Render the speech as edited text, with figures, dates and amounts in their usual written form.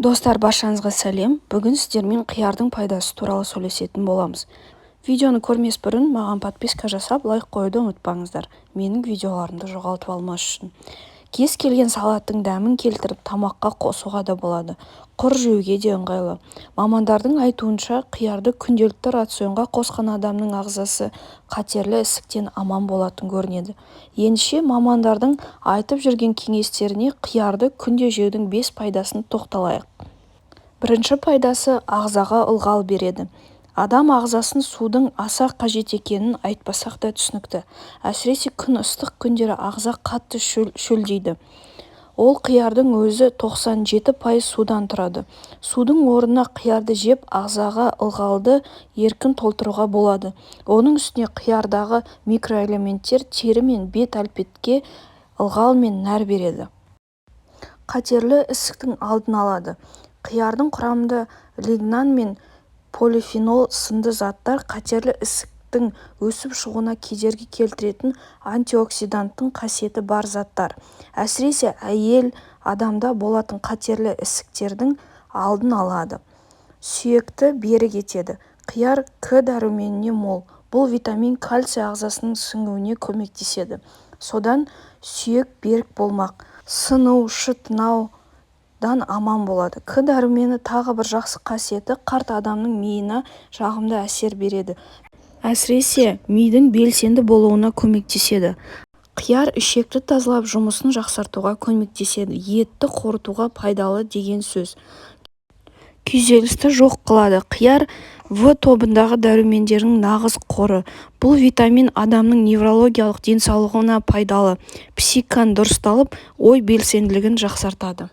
Достар, баршаңызға сәлем! Бүгін сіздермен қиярдың пайдасы туралы сөйлесетін боламыз. Видеоны көрмес бұрын маған подписка жасап, лайк қоюды ұмытпаңыздар, менің видеоларымды жоғалтып алмас үшін. Кез келген салаттың дәмін келтіріп, тамаққа қосуға да болады. Құр жеуге де ыңғайлы. Мамандардың айтуынша, қиярды күнделікті рационға қосқан адамның ағзасы қатерлі ісіктен аман болатын көрінеді. Ендеше, мамандардың айтып жүрген кеңестеріне, қиярды күнде жеудің бес пайдасына тоқталайық. Бірінші пайдасы – ағзаға ылғал береді. Адам ағзасына судың аса қажет екенін айтпасақ та түсінікті. Әсіресе күн ыстық күндері ағза қатты шөлдейді. Ал қиярдың өзі 97% судан тұрады. Судың орнына қиярды жеп, ағзаға ылғалды еркін толтыруға болады. Оның үстіне қиярдағы микроэлементтер тері мен бет әлпетке ылғал мен нәр береді. Қатерлі ісіктің алдын алады. Қиярдың құрамындағы лигнан мен полифенол сынды заттар қатерлі ісіктің өсіп шығуына кедергі келтіретін антиоксиданттық қасиеті бар заттар. Әсіресе әйел адамда болатын қатерлі ісіктердің алдын алады. Сүйекті берік етеді. Қияр К дәруменіне мол. Бұл витамин кальций ағзаның сіңуіне көмектеседі. Содан сүйек берік болмақ, сыну, шытынаудан аман болады. К дәрумені тағы бір жақсы қасиеті – қарт адамның миына жағымды әсер береді. Әсіресе мидың белсенді болуына көмектеседі. Қияр ішекті тазалап, жұмысын жақсартуға көмектеседі. Етті қорытуға пайдалы деген сөз. Күйзелісті жоқ қылады. Қияр В тобындағы дәрумендердің нағыз қоры. Бұл витамин адамның неврологиялық денсаулығына пайдалы, психиканың дұрысталып, ой белсенділігін жақсартады.